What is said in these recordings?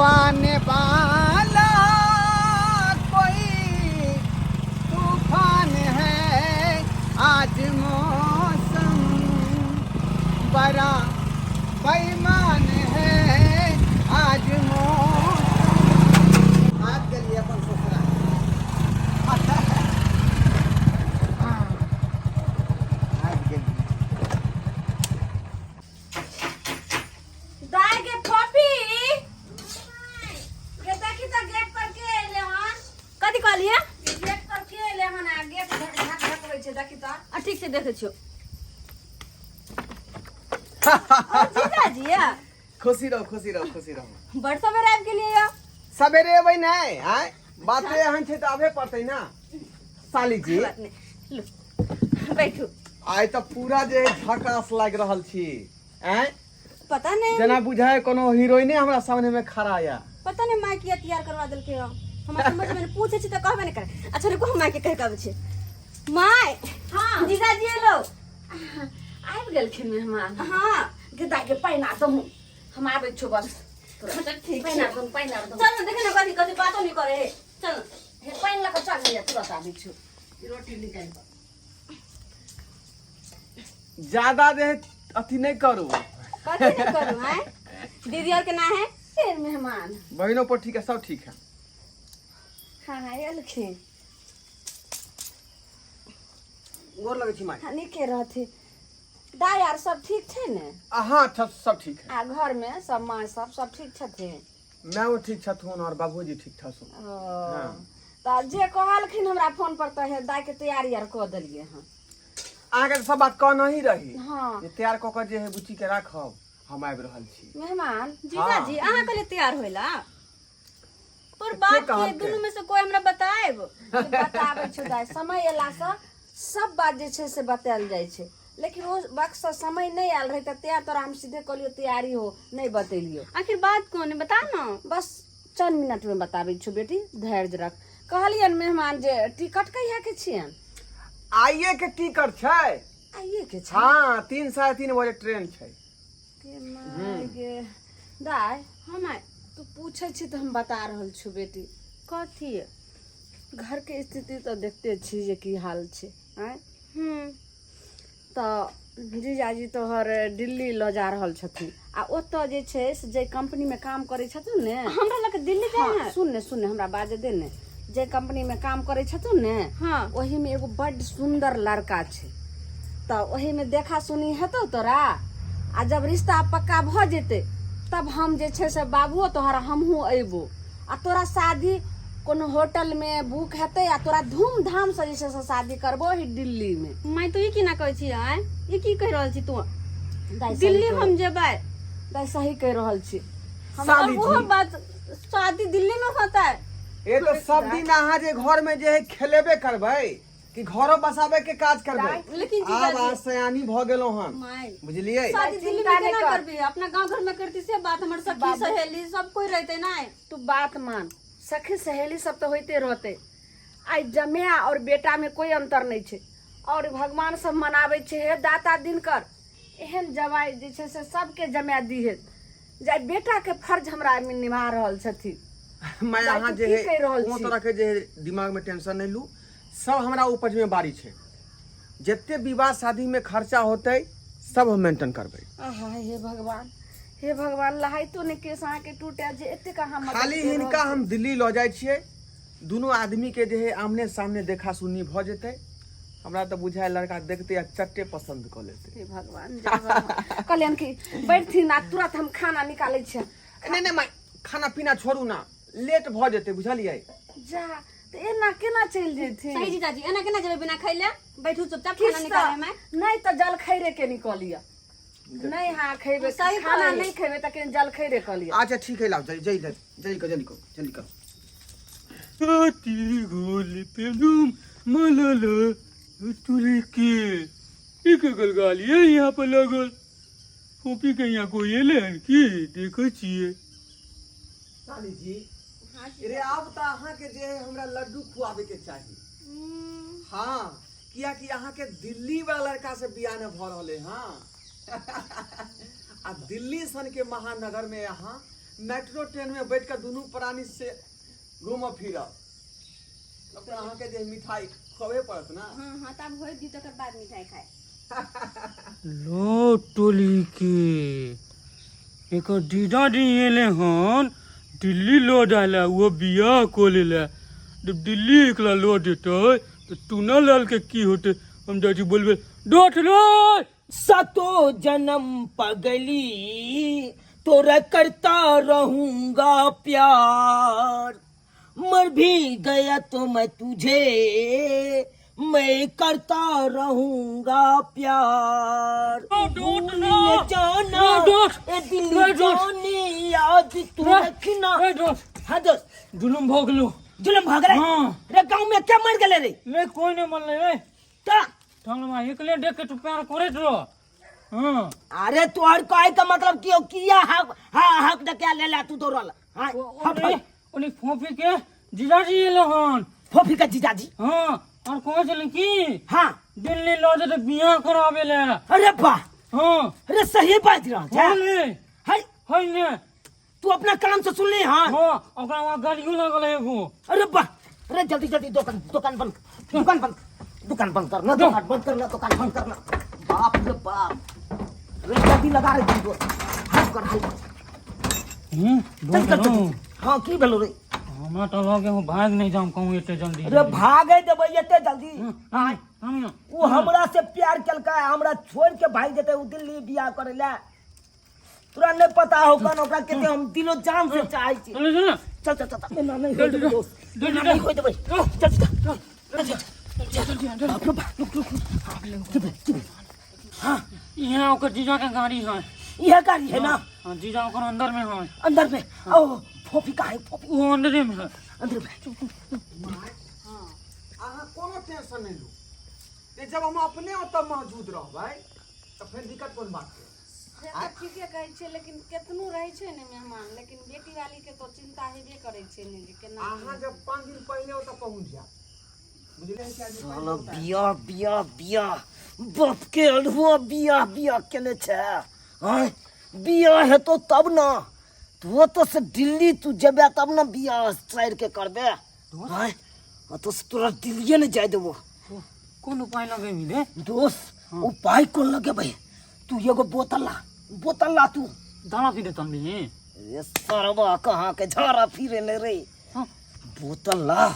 आने वाला कोई तूफान है, आज मौसम बड़ा बेईमान है, आज मौसम। आज गेलिए अपन ससुरा। आबि गेलिए। दाय के फोफी के देखी त गेट पर के एले हन। कथी कहलिए? गेट पर के एले हन आ गेट धक धक धक होइ छै, देखी त। आ ठीक से देखै छियौ। ओ जीजाजी या। खुशी रहो, खुशी रहो, खुशी रहो। बड़ सवेरे आबि गेलियै या। सवेरे एबै नहि आय, बाते एहन छै तऽ आबे पड़तै ना साली जी। बात नहि, लू बैठू। आइ तऽ पूरा जे झकास लागि रहल छी आँय। पता नहीं जेना बुझाय कोनो हीरोइने हमरा सामने में खड़ा या। पता नहीं माय किया तैयार करवा देलकै हँ, हमरा समझ में नहीं। पूछे छी तऽ कहबे नहीं करे। अच्छा रुको, हम माय के कहि के आबै छी। माय। हाँ। जीजाजी एलो। आबि गेलखिन मेहमान? हाँ। गे दाय के पानि आ दहु, हम आबै छौ बस। अच्छा ठीक पानि आ छै। दहु, पानि आ दहु। चल ने, देखे ने कथी कथी बातो नहीं करे हे, चल। हे पानि लऽ कऽ चल हैया, तुरंत आबै छौ रोटी निकालि कऽ। ज्यादा जे है अथी नहीं करू। कथी नहीं करू हैं? दीदी और के ना है? फिर मेहमान। बहनों पर ठीक है, सब ठीक है। हाँ हाँ एलखिन। गोर लगै छी माय। हाँ, नीके रहथि। दाय आर सब ठीक छै ने? हाँ अच्छा, सब ठीक है। आ घर में सब माँ सब सब ठीक छथिन? मायो ठीक छथुन और बाबूजी ठीक छथुन। ओ, हाँ। तऽ जे कहलखिन हमरा फोन पर तऽ हे दाय के तैयारी आर कऽ देलियै हँ। अहाँके सब बात कह नहीं रही। हाँ। जे तैयार कऽ के जे है बुच्ची के राखब, हम आबि रहल छी। मेहमान। जीजाजी, अहाँ कहलियै तैयार होइला पर के बात के कहलकै? दुनू में से कोई हमरा बताएब? बताबै छौ दाय, समय अयलासँ सब बात जे छै से बतायल जाइ छै, लेकिन ओ वक्त समय नहि आयल रहै तऽ तैं तोरा हम सीधे कहलियौ तैयारी हो, नहि बतेलियौ। आखिर बात कोन है, बता ना। बस चंद मिनट में बताबै छौ बेटी, धैर्य रख। कहलियनि मेहमान जे टिकट कहिया के छियनि? आइए के टिकट छै। आइए के छै? हाँ, 3 3:30 बजे ट्रेन छै। के माय गे दाय। हाँ माय। तू पूछै छी तऽ हम बता रहल छौ बेटी। कथी? घर के स्थिति तऽ देखते छी जे की हाल छै। आँय, तऽ जीजाजी तोहर दिल्ली लऽ जा रहल छथिन आ ओतऽ जे छै से जाहि कंपनीमे काम करै छथुन ने। हमरा लग दिल्ली जाए हाँ, है? सुन ने, सुन ने, हमरा बाजे दे ने। जे कंपनीमे काम करै छथुन ने, हाँ, ओहिमे एगो बड्ड सुन्दर लड़का छै, तऽ ओहिमे देखा सुनी हेतौ तोरा, आ जब रिश्ता पक्का भऽ जेतै तब हम जे छै से बाबुओ तोहर हमहूँ अयबो आ तोरा शादी कोनो होटलमे बुक हेतै आ तोरा धूमधामसँ जे छै से शादी करबो ही दिल्लीमे। माय, तू ई केना कहै छी? आँय, ई की कहि रहल छी तू? दाइ, सही दिल्ली कहि- हम जेबै? दाइ, सही कहि रहल छी। साली और वो जी। बात शादी दिल्ली में होता है? ये तो सब दिन अहाँ जे घर में जे है खेलेबे करबै कि घरो बसाबे के काज करबै? लेकिन आब जीजाजी अहाँ सयानी भऽ गेलहुँ हन। माय, बुझलियै? शादी दिल्ली में चिंता नहि केना कर। करबी? अपना गांव घर में करती से बात, हमर सखी सहेली सब कोई रहते ना। तू बात मान, सखी सहेली सब तऽ होइते रहतै। आइ जमाय और बेटा में कोई अंतर नहि छै, और भगवान सब मनाबै छै, हे दाता दिनकर एहन जमाय जे छै से सबके जमाय दिहे जे बेटा के फर्ज हमरा मे निभा रहल छथिन। मैं दाइ, अहाँ तू जे की है कहि रहल कोनो छी? तरह के जे है दिमाग में टेंशन नहीं लू, सब हमरा ऊपर जिम्मेवारी छै। जते विवाह शादी में खर्चा होतै सब हम मेंटेन करबै। आहा हे भगवान, हे भगवान, लहाइतो ने केस अहाँके टूटे जे एतेक अहाँ मदद खाली कऽ रहल हिनका छी। हम दिल्ली लऽ जाइ छियै, दुनू आदमी के जे है आमने सामने देखा सुनी भऽ जेतै। हमरा तऽ बुझाय लड़का देखते आ चट्टे पसंद कऽ लेतै। हे भगवान, जय भगवान। कहलियनि कि बैठथिन आ तुरंत हम खाना निकालै छियै। नहि नहि माय, खाना पीना छोड़ू ना, लेट भऽ जेतै, बुझलियै? जा तऽ एना केना चलि जेथिन? सही जीजाजी, एना केना जेबै बिना खैले? बैठू चुपचाप, खाना किछु निकाले तऽ में। नहि तऽ जलखैरे के निकल लिअ। नहि, हाँ खेबै सही खाना कहलियै। नहि खेबै तऽ कनि जलखैरे कऽ लिअ। अच्छा ठीक है, लाउ जल्दी जल्दी जल्दी करो, जल्दी करो, जल्दी करो। छाती गोल पेलुम मलल तुरी के एक गलगाल ये यहाँ पर लगल कॉपी के यहाँ कोई एले हन की देखै छियै। साली जी, रे आब तऽ अहाँके जे है हमरा लड्डू खुआबे के चाही। हाँ, कियाकि अहाँके दिल्ली वाला लड़का से बियाह न भऽ रहले। हाँ, आ दिल्ली सन के महानगर में अहाँ मेट्रो ट्रेन में बैठ कऽ दुनू प्राणी से घूमब फिरब। तब तऽ अहाँके जे मिठाई खुआबे पड़त ना। हाँ हाँ, तब होय दी तकर बाद मिठाई खाए। लो टोली के एकर दीदाजी एले हन दिल्ली लो जाए वो बियाह को ले ले। जब दिल्ली एकला लो जेतै तो टूना लाल के की होते? हम जाइ छी बोलबे डोट लो। सतो जन्म पगली तोरा करता रहूंगा प्यार, मर भी गया तो मैं तुझे मैं करता रहूंगा प्यार। भूल न जाना ए दिल जाने याद तू रखना। हाँ दोस्त, जुलुम भऽ गेलो। जुलम भाग रहे? हाँ। रे गांव में क्या मर गए रे? नहीं कोई नहीं मरले रे। का तहन एकले देख के तू प्यार करैत रह। हाँ। अरे तोहर कहे का मतलब की हो? किया हक हाँ हक डकिया ले ला तू दौड़ल? हाँ ओने ओने फोफी के जीजाजी एलो हन। फोफी का जीजाजी? हाँ, और कहे छलै की हाँ दिल्ली लऽ जेतै बियाह कराबे ले। अरे वाह। हाँ। अरे सही बात रहा हाँ ने। है है ने। तू अपना कान से सुन ले। हाँ हाँ, ओकरा वहाँ गाड़ियो लागल है एगो। अरे वाह। अरे जल्दी जल्दी दुकान दुकान बंद दुकान बंद दुकान बंद करना दुकान बंद करना दुकान बंद करना। बाप रे बाप। अरे जल्दी लगा रे तू दोस्त। हाथ कर हाथ। चल चल चल। हाँ की भेलो रे? हमरा तो लगे हो भाग नहीं जाऊं कहूं एते जल्दी। अरे भागे देबै एते जल्दी? हाँ हाँ। वो हमरा से प्यार केलका, हमरा छोड़ के भाग जेतै उ दिल्ली बियाह करे ला। तोरा नहीं पता हो कौन ओकरा के हम दिलो जान से चाहै छी। चल चल चल चल चल। एना नहीं होय देबै दोस्त, एना नहीं होय देबै। चल चल चल चल। बाप रे बाप। रुक रुक रुक। हाँ यहाँ ओकर जीजा के गाड़ी है। यह गाड़ी है ना? हाँ, जीजा ओकर अंदर में है। अंदर में? ओ फोफी कहाँ है? फोफी वो अंदर में है। अंदर में। अहाँ कोनो टेंशन नहीं लू। ये जब हम अपने ओतऽ मौजूद रहबै तऽ फेर दिक्कत कोन बात के? से तऽ ठीके कहै छियै, लेकिन केतनो रहै छै ने मेहमान, लेकिन बेटी वाली के तो चिंता हेबे करै छै ने जे केना। अहाँ जब 5 दिन पहिले ओतऽ पहुँच जायब, बुझलियै कि आदमी साला बियाह बियाह बियाह बाप के अल्हुआ बियाह बियाह केने छै। आँय बियाह हेतौ तब ना, तू ओतऽ से दिल्ली तू जेबे तब ना बियाह साइर के करबे। आँय ओतऽ से तोरा दिल्लीए ने जाय देबो। कोन उपाय लगेबही रे दोस्त? उपाय कोन लगेबै? तू एगो बोतल ला, बोतल ला तू। दाना पी देतन भी। रे सरवा कहाँ के झाड़ा फिरे ने रे। हाँ। बोतल ला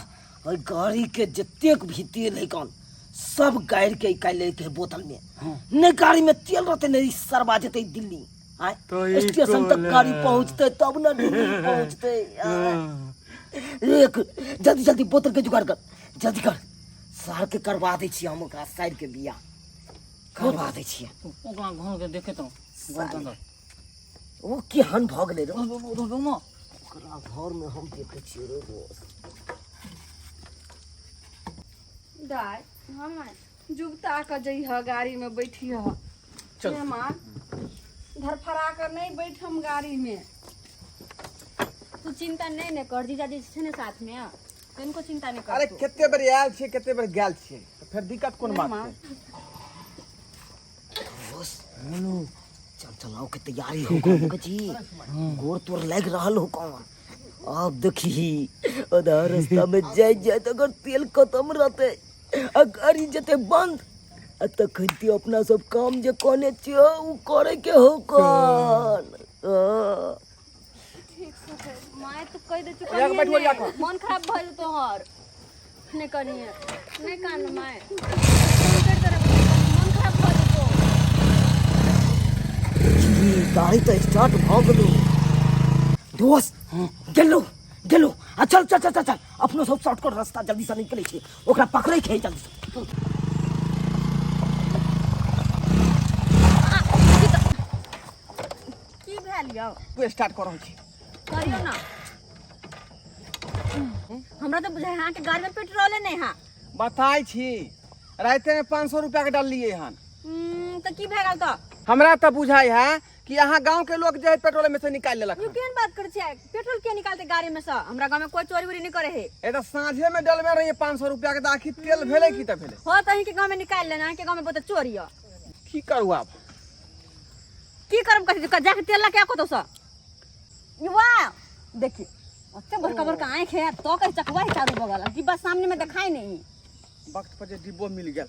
और गाड़ी के जतेक भी तेल है कौन सब गाड़ के निकालि के बोतल में। हाँ। नहीं गाड़ी में तेल रहते नहीं सरवा जेते दिल्ली। आय तो ई स्टेशन तक कोले। गाड़ी पहुंचते तब ना दिल्ली पहुंचते। आय। एक जल्दी जल्दी बोतल के जुगाड़ कर, जल्दी कर। सार के करवा दै छियै हम ओकरा, साइड के बियाह करवा दै छियै। ओकरा घर के देखे तो घर के अंदर ओ केहन भऽ गेलै रे ओकरा घर में? हम देखै छियै रे दोस्त। दाय। हाँ माय। जुगता के जइह गाड़ी में बैठिह। चल। मेहमान धरफड़ा के नहीं बैठम गाड़ी में। तू चिंता नहीं ने कर, जीजाजी छै ने साथ में, तनिको चिंता नहीं कर। अरे तू। कते बेर आयल छियै कते बेर गेल छियै, तऽ फेर दिक्कत कोन बात मेहमान। के? दोस्त चल चलाओ के तैयारी हो गई जी। गोर तोर लग रहल हो कौन? अब देखी आधा रास्ता में जाय जाय तो अगर तेल खत्म रहते आ गाड़ी जते बंद आ तखन ते अपना सब काम जे कहने छियो उ करे के हो कौन। हाँ। माय तू कहि दे चुकल। ओरिया के बैठू, ओरिया के। मन खराब भऽ जेतौ तोहर। नहीं करिए, नहीं कान माय, फोन कर तरह मन खराब भऽ जेतौ। जी, गाड़ी तो स्टार्ट भ गेलो दोस्त। गेलो गेलो आ चल चल चल चल चल, अपनो सब शॉर्टकट रास्ता जल्दी से निकले छी, ओकरा पकड़े के है जल्दी से। की भेल यौ? तू स्टार्ट कर रहल छी। करियौ ना। हमरा तऽ बुझाइ अहाँके गाड़ी में पेट्रोले नहीं है। बताइ छी, राते में 500 रुपया के डाललियै हन। तऽ की भए गेल तऽ? हमरा तऽ बुझाइ है कि अहाँ गांव के लोग जे है पेट्रोल में से निकालि लेलक यौ हन। केहन बात करै छियै? पेट्रोल किया निकालते गाड़ी में से? हमरा गाँव में कोई चोरी उरी नहीं करे है। ए तऽ साँझे में डलबे रहियै 500 रुपया के, तऽ आखिर तेल भेलै की तऽ भेलै? हो तऽ अहींके गाँव में निकालि लेना, अहींके गाँव में बहुत चोरी यऽ। की करू आब? की करब कथी? जाके तेल लऽ के कतौसँ। युवा देखिए ओते बड़का बड़का आँख है तो कर चकवा है चारू बगल डिब्बा सामने में दिखाई नहीं। वक्त पर जे डिब्बो मिल गेल।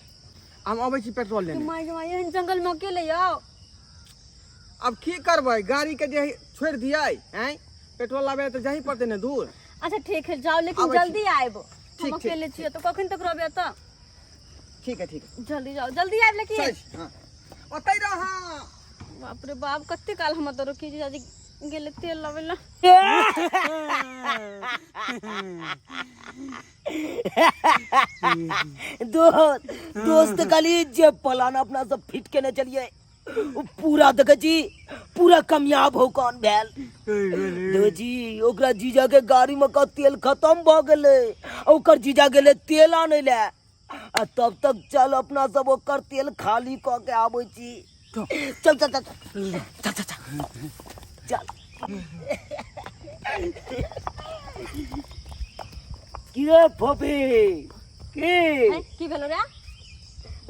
हम अबै छी पेट्रोल लेने। My my, एहन जंगल में अकेले जाओ। अब की करबै, गाड़ी के जे है छोड़ि दियै आँय, पेट्रोल लाबै तऽ जाही पड़तै ने दूर। अच्छा ठीक है जाओ, लेकिन आबै छी। जल्दी आयब, हम ठीक, ठीक। अकेले छियै तो कखन तक रहबै एतऽ। ठीक है ठीक है, जल्दी जाओ, जल्दी आयब लेकिन। चल हाँ ओतै रह। बाप रे बाप, कते काल हम एतऽ रुकी, जीजाजी गेलै तेल लबै लए। दोस्त दोस्त कहली जे प्लान अपना सब फिट केने चलिए ओ पूरा देखे छी पूरा कामयाब हो कौन भेल। देखै छी ओकरा जीजा के गाड़ी में का तेल खत्म भ गेलै, ओकर जीजा गेलै तेल आनै लए, आ तब तक चल अपना सब ओकर तेल खाली कऽ के आबै छी। चल चल चल चल चल चल चल। की रे फोफी की हैं, की भेलो रे?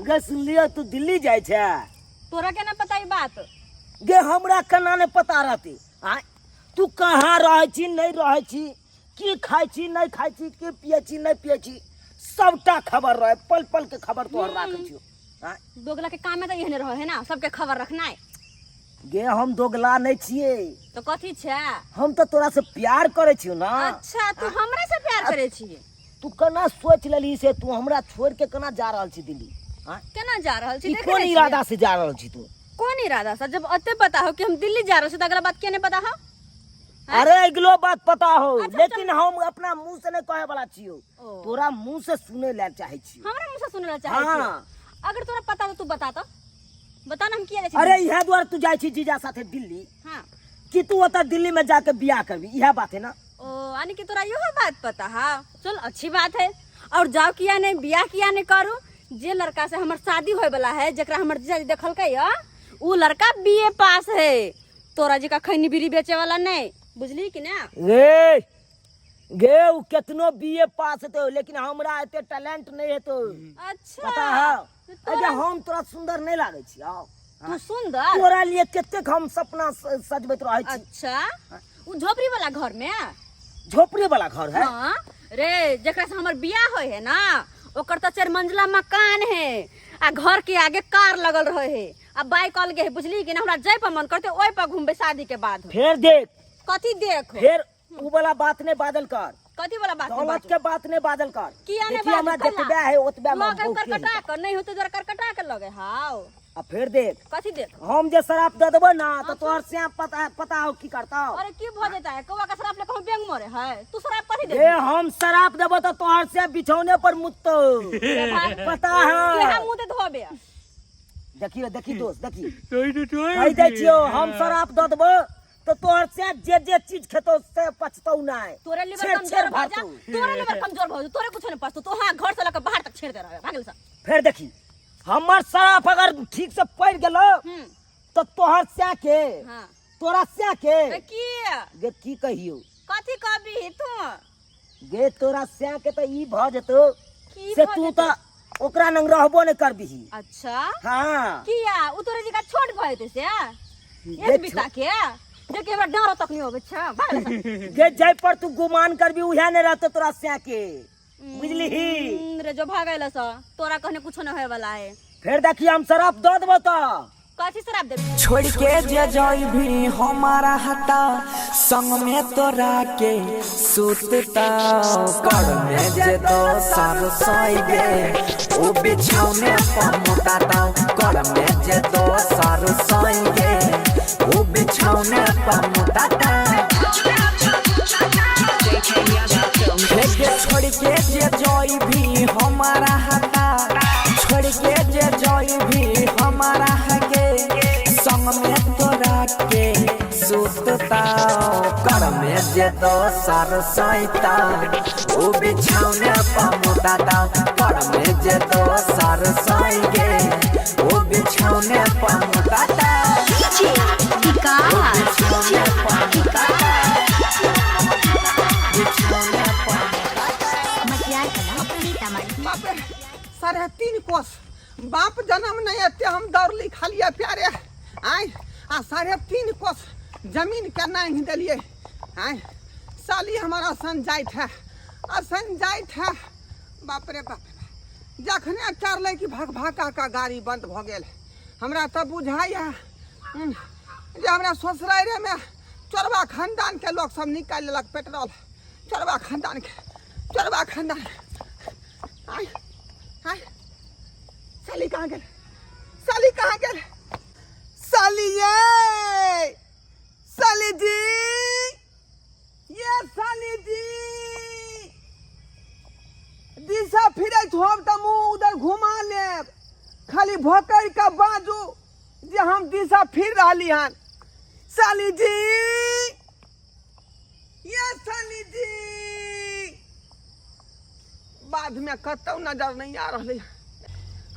गे सुनलियो तू दिल्ली जाइ छै? तोरा केना पता ई बात? गे हमरा केना नहि पता रहतै? आँय तू कहाँ रहै छी नहि रहै छी, की खाइ छी नहि खाइ छी, की पियै छी नहि पियै छी, सबटा खबर रहै, पल पल के खबर तोहर राखै छियौ। आँय दोगला के कामे तऽ एहने रहै है ना, सबके खबर रखनाइ। गे हम दोगला नहि छियै। तो कथी छै? हम तऽ तोरा से प्यार करै छियौ ना। अच्छा तू हमरा से प्यार करै छी? तू केना सोच लेलही से तू हमरा छोड़ के केना जा रहल छी दिल्ली? आँय? केना जा रहल छी? ई देखै कोन नहि छियै? इरादा से जा रहल छी तू? कोन इरादा से? जब एते पता हो कि हम दिल्ली जा रहल छी तऽ अगला बात के नहीं पता हो? अरे अगलो बात पता हो, अच्छा, लेकिन हम अपना मुंह से नहीं कहे वाला छियौ, ओ। तोरा मुंह से सुने ला चाहे छियौ। हमरा मुंह से सुने ला चाहे हाँ। छियौ? अगर तोरा पता हो तू बता तो, बता ना हम किया जाइ छी। अरे इहे दुआरे तू जाइ छी जीजा साथे दिल्ली? हाँ। कि तू ओतऽ दिल्ली में जाके बियाह करबी, इहे बात है ना? ओ यानी कि तोरा इहो बात पता है, चल अच्छी बात है। और जाओ किया नहीं बियाह किया नहीं करू, जे लड़का से हमर शादी होए वाला है, जकरा हमर जीजाजी देखलकै या, उ लड़का बी ए पास है, तोरा जका खैनी बीड़ी बेचे वाला नहीं, बुझली कि ना? गे गे उ केतनो बी ए पास हेतौ लेकिन हमरा एते टैलेंट नहीं हेतौ। अच्छा। पता है? तो तोरा अरे हम तोरा सुंदर नहीं लागै छियौ। तू सुंदर? तोरा लिए कतेक हम सपना सजबैत रहै छी। अच्छा उ झोपड़ी वाला घर में? झोपड़ी वाला घर है? हाँ रे, जकरा से हमर बियाह होय है ना, ओकर तो 4 मंजिला मकान है, आ घर के आगे कार लगल रहे है, आ बाइक अलगे है, बुझली कि ना? हमरा जाय पर मन करते ओय पर घूमबे शादी के बाद। फेर देख। कथी देख? फेर उ वाला बात नहीं बादल कर। कथी वाला बात नहीं दौलत बाजू? के बात नहीं बादल कर। किया नहीं देखिए बाजू? हमरा कला। जतबे है ओतबे में लगे बहुत करकटा है। के, नहीं होते जरा करकटा के लगे हाव। आ फिर देख। कथी देख? हम जे शराब दे देबो ना तो तोहर से पता हो की करता। अरे की भ जेता है, कौवा का शराब ले कहूं बेंग मरे है, तू शराब कथी दे? ए हम शराब देबो तो तोहर से बिछौने पर मुत्तो। पता है। केहा मुंह ते धोबे? देखियो देखी दोस्त देखी। सही तो तोय कहि दै छियौ हम शराब दे देबो तो तोहर से जे जे चीज खेतो से पचतौ नहीं। तोरे लिवर छेड़ कमजोर छेड़ भ जा, भरतौ। तोरे लिवर कमजोर भ जा, तोरे कुछो नहीं पचतौ, तो हां घर से लके बाहर तक छेड़ दे रहे भागल सा। फिर देखी हमर शराब अगर ठीक से पड़ गेलो तो तोहर से के, हाँ। तोरा से के। तो की? गे की कहियो? कथी कहबी तू? गे तोरा से के तो ई भ जेतो की से भ तू जेतो? तो ओकरा नंग रहबो नहीं करबिही। अच्छा। हाँ। किया? उ तोरे जी का छोट भ जेते से? गे एक बिता के? जे के हमरा डर तक नहीं होबे छ, भागल सा। गे जाय पर तू गुमान करबी उहे नहीं रहतो तोरा से के, बुझलिही? रे जो भागल स, तोरा कहने कुछो न होए वाला है। फिर देखी हम शराब दऽ देबो तो। कथी शराब देबी? छोड़ के जे जइबी हमारा हाथा संग में तोरा के सुतता, कर में जे दोसर सइबे ओ बिछौने पर मोटाता, कर में जे दोसर सइबे ओ बिछौने पर मोटाता। हे छोड़ के जे जइबी हमारा हाथा, छोड़ के जे जइबी हमारा के संग में तोरा के सुतता, कर में जे दोसर सइता ओ बिछौने पर मोटाता, कर में जे दोसर सइगे ओ बिछौने पर मोटाता। बाप रे, 3.5 कोस बाप जन्म नहीं एते हम दौड़ली खालिए प्यारे आय, आ 3.5 कोस जमीन के नहीं देलिए। आँय साली हमर असन जाइत है, असन जाइत है। बाप रे बाप, जखने चढ़लै कि भक भका का गाड़ी बंद भऽ गेल। हमरा तऽ बुझाइए जे हमरा ससुरारिमे चोरबा खानदानके लोक सब निकालि लेलक पेट्रोल। चोरबा खानदानके, चोरबा खानदान। आय आय, साली कहाँ गेल? साली कहाँ गेल? साली ये, साली जी ये, साली जी दिशा फिरैत होब तऽ मुँह उधर घुमा लेब, खाली भोकरि के बाजू जे हम दिशा फिर रहली हन। साली जी ये, साली जी, बाधमे कतौ नजर नहि आ रहलै।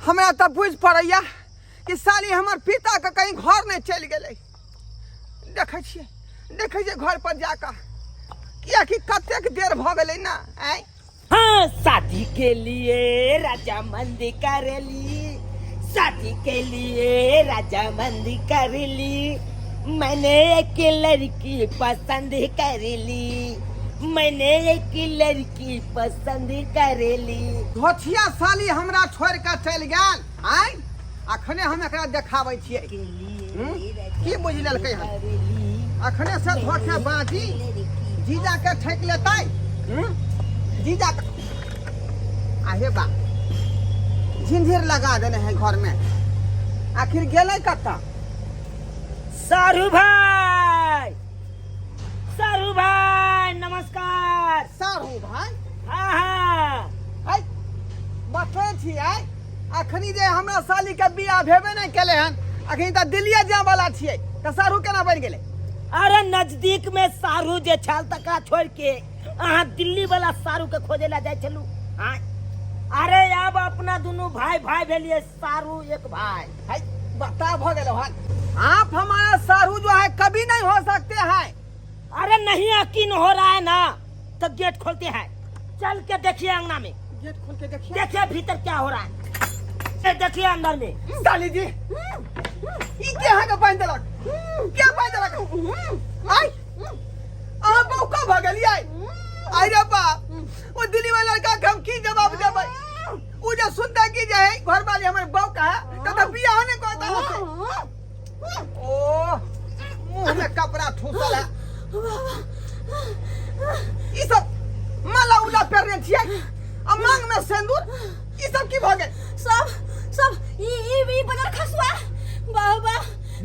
हमरा तऽ बुझि पड़ैया कि साली हमर पिताके कहीं घर नहि चलि गेलै। देखै छियै, देखै छियै घर पर जाकऽ, कियाकि कतेक देर भऽ गेलै ने। आँय हाँ, शादी के लिए रजामंदी कर ली, शादी के लिए रजामंदी कर ली, मैंने एक लड़की पसंद कर ली, मैंने एक लड़की पसंद कर ली। धोथिया साली हमरा छोड़ के चलि गेल। आँय, अखने हम एकरा देखाबै छियै। की बुझि लेलकै हन? अखने से धोखे बाजी जीजा के ठकि लेतै। जीजा के आहे बा झिंझिर लगा देने है घर में। आखिर गेलै कतऽ? सारू भाई, सारू भाई नमस्कार। सारू भाई? हाँ हाँ। है बतबै छियै, अखनी जे हमरा साली के बियाह भेबे नहि केलै हन, अखनी तऽ दिल्लीए जाय वाला छियै, तऽ सारू केना बनि गेलै? अरे नजदीक में सारू जे छल तकरा छोड़ के अहाँ दिल्ली वाला सारू के खोजे ला जाइ छलू। हाँ, अरे अब अपना दुनू भाई भाई भेलिए, सारू एक भाई। है बता भ गेलो हन। आप हमारा सारू जो है कभी नहीं हो सकते हैं। अरे नहीं यकीन हो रहा है ना तो गेट खोलते हैं, चल के देखिए अंगना में। गेट खोल के देखिए, देखिए भीतर क्या हो रहा है, ए, देखिए अंदर में। साली जी ई के अहाँ के बांधि देलक? के बांधि देलक? आय अहाँ बौका भऽ गेलियै। आय रे बाप, ओ दिल्ली वाला लड़का के हम की जवाब देबै? उ जे सुनता की जे है घर वाली हमर बौका है, त बियाह नहि करता। ओ मुंह में कपड़ा ठूसल है। ई सब माला उला पहिरने छियै आ मांग में सिंदूर, ई सब की भऽ गेल? सब सब ई ई ई बजर खसुआ, वाह वाह,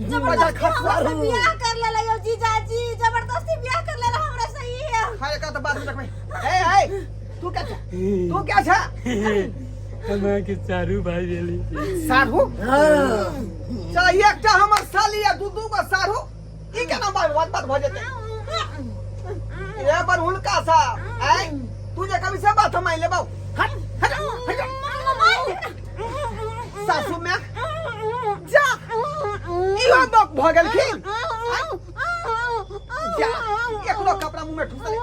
जबरदस्ती खसुआ। हमरा से बियाह कर लेला यौ जीजाजी, जबरदस्ती बियाह कर लेला हमरा से ई। हाय, एकरा तऽ बाद में देखबै। हे हे, तू क्या छे? तू क्या छे? हम अहाँके चारू भाई भेली। साढ़ू? चल, एकटा हमर साली आ दू दू गो साढ़ू, ई केना बात बात बात भऽ जेतै? ए पर हुनका सा आय तू जे कभी से बात हम लेबौ। हट हट हट, सासू में जा, इहो बक भऽ गेलखिन। जा, एकरो कपड़ा मुंह में ठुसले।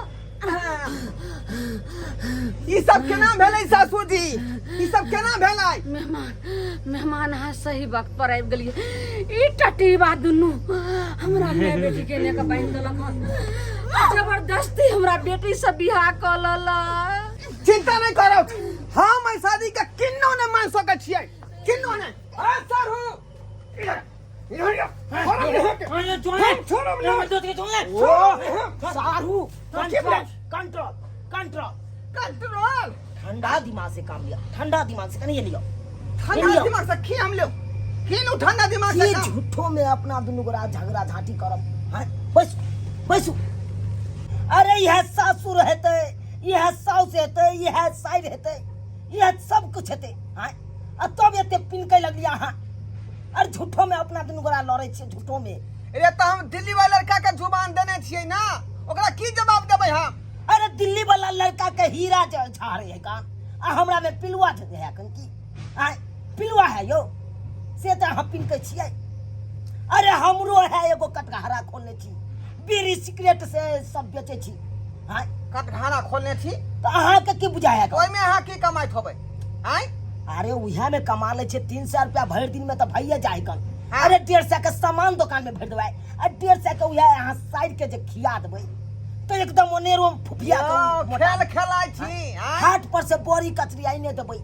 ई सब केना भेलै सासू जी? ई सब केना भेलै? मेहमान, मेहमान, अहाँ सही वक्त पर आबि गेलियै। ई टटीबा दुनू हमरा माय बेटी के लेके बान्हि देलक हन, आ जबरदस्ती हमरा बेटी से बियाह कऽ लेलक। चिंता नहीं करो, हम एहि शादी के किन्नो नहीं मान सकै छियै, किन्नो नहीं। आ सारू, इधर इधर इधर, छोड़ो नहीं के। छोड़ो नहीं। ओ सारू, कंट्रोल, कंट्रोल कंट्रोल कंट्रोल। ठंडा दिमाग से काम लिया, ठंडा दिमाग से कहीं लियो। ठंडा लियो। दिमाग से की हम लो? की नु ठंडा दिमाग से ये काम? झूठो में अपना दुनू गोरा झगड़ा झांटी करब। हैं, बैसू बैसू। अरे यह सासुर हेतै, यह साउस हेतै, यह साइर हेतै, यह सब कुछ हेतै। हैं, आ तब एते पिनकै लगलियै अहाँ। अरे झूठो में अपना दुनू गोरा लड़ै छियै, झूठो में। रे तऽ हम दिल्ली वाला लड़का के जुबान देने छियै ना, ओकरा की जवाब देबै हम? अरे दिल्ली वाला लड़का के हीरा झाड़े है कान, आ हमरा में पिलुआ है कन की? आय पिलुआ है यो, से तऽ अहाँ पिनकै छियै। अरे हमरो है एगो कटघरा खोलने छी, बीड़ी सिगरेट से सब बेचै छी। आय कटघरा खोलने छी तऽ अहाँके की बुझाय है? ओहिमे अहाँ की कमाइत होबै? आय अरे उएह में कमा लै छियै 300 रुपया भरि दिन में तऽ भइए जाइ कन। हाँ। अरे 150 के सामान दोकान में भरि देबै, आ 150 के उएह अहाँ साइड के जे खिया देबै तऽ एकदम अनेरो फुफिया के यौ, मोटा खेल खेलाइ छी आँय? हाट पर से बड़ी कचरी आइने देबै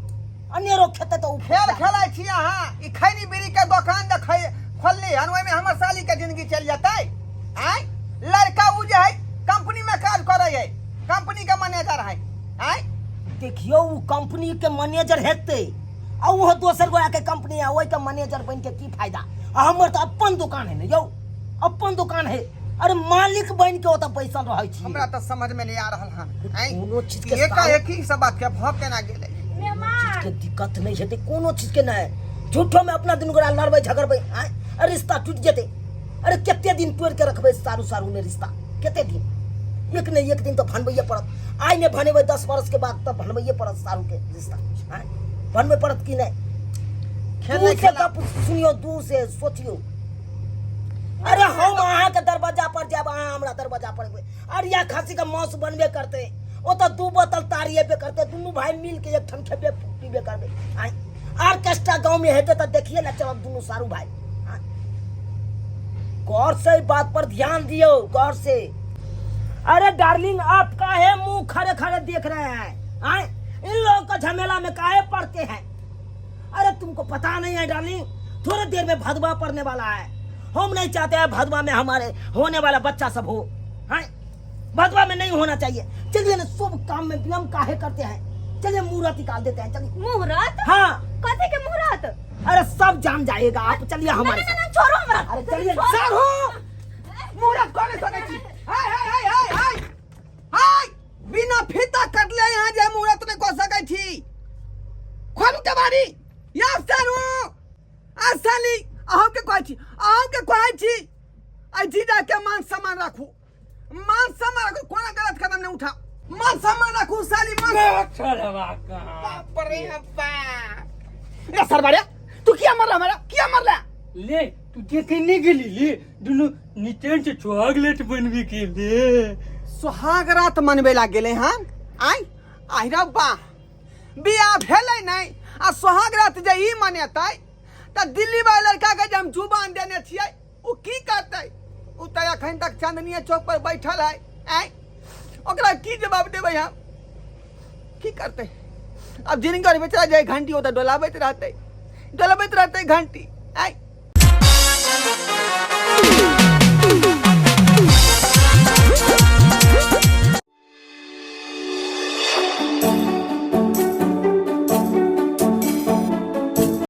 अनेरो खेतै तऽ ओ खेल खेलाइ छी अहाँ ई खैनी बीड़ी के दोकान देखै खोलली हन ओहिमे हमर साली के जिंदगी चलि जेतै आँय लड़का उ जे है कंपनी में काज करै है कंपनी के मैनेजर है आँय देखियौ ओ कंपनी के मैनेजर हेतै आ ओहो दोसर गोरा के कंपनी है ओहि के मैनेजर बनि के की फायदा आ हमर तऽ अपन दोकान है ने यौ अपन दोकान है अरे मालिक बनि के ओतऽ बैसल रहै छी हमरा तऽ समझ में नहीं आ रहल हन आँय कोनो चीज के एकाएक ही सब बात के भऽ केना गेलै चीज के दिक्कत नहीं हेतै कोनो चीज के नहीं झूठो में अपना दुनू गोरा लड़बै झगड़बै आँय अरे रिश्ता टूटि जेतै अरे कते दिन तोड़ि के रखबै सारू सारू में रिश्ता कते दिन एक ने एक दिन तऽ भनबैये पड़त आइ नहि भनेबै 10 बरस के बाद तऽ भनबैये पड़त सारू के रिश्ता आँय भनबै पड़त कि नहि खेल दूर से खेला। गप सुनियो दूर से सोचियो अरे हम अहाँ के दरवाजा पर जायब अहाँ हमरा दरवाजा पर एबै अरे या खस्सी के मांस बनबे करते ओतऽ दू बोतल तारी एबे करते दुनू भाई मिल के एक ठाम खेबे पीबे करबे आँय आर्केस्ट्रा गाँव में हेतै तऽ देखिए ने चलब दुनू सारू भाई आँय गौर से ई बात पर ध्यान दियो गौर से अरे डार्लिंग आप काहे मुंह खड़े खड़े देख रहे हैं आए इन लोगों का झमेला में काहे पड़ते हैं अरे तुमको पता नहीं है डार्लिंग थोड़ी देर में भदवा पड़ने वाला है हम नहीं चाहते हैं भदवा में हमारे होने वाला बच्चा सब हो हैं भदवा में नहीं होना चाहिए चलिए ना शुभ काम में विलम्ब काहे करते हैं चलिए मुहूर्त निकाल देते हैं चलिए मुहूर्त हाँ कथी के मुहूर्त अरे सब जान जाएगा आप चलिए हमारे ना ना साथ। ना छोड़ो हमरा अरे चलिए सारू मुहूर्त कोने सकै छी हाय हाय हाय हाय हाय हाय बिना फीता कटले यहाँ जे मुहूर्त नहि कऽ सकै छी खोलू केबाड़ी यौ सारू आ साली अहूँके कहै छी अहूँके कहै छी एहि जीजाके मान सम्मान राखू मान सम्मान राखू कोनो गलत कदम नहि उठाउ मान सम्मान राखू साली मान बाप रे बाप ए सरबारे तू किया मरला हमरा किया मरला ले तू देखे नहीं गेली ले दुनू नीचे से चॉकलेट बनबी के ले सुहाग रात मनबे ला गेले हन आय आहि रब्बा बियाह भेलै नहि आ सुहाग रात जे ई मनेतै तऽ दिल्ली वाला लड़का के जे हम जुबान देने छियै ओ की करतै ओ तऽ एखन तक चांदनीय चौक पर बैठल है आय ओकरा की जवाब देबै हम की करतै अब जिनकर बेचारा जाय घंटी ओतऽ डोलाबैत रहतै डोलाबैत रहतै घंटी आय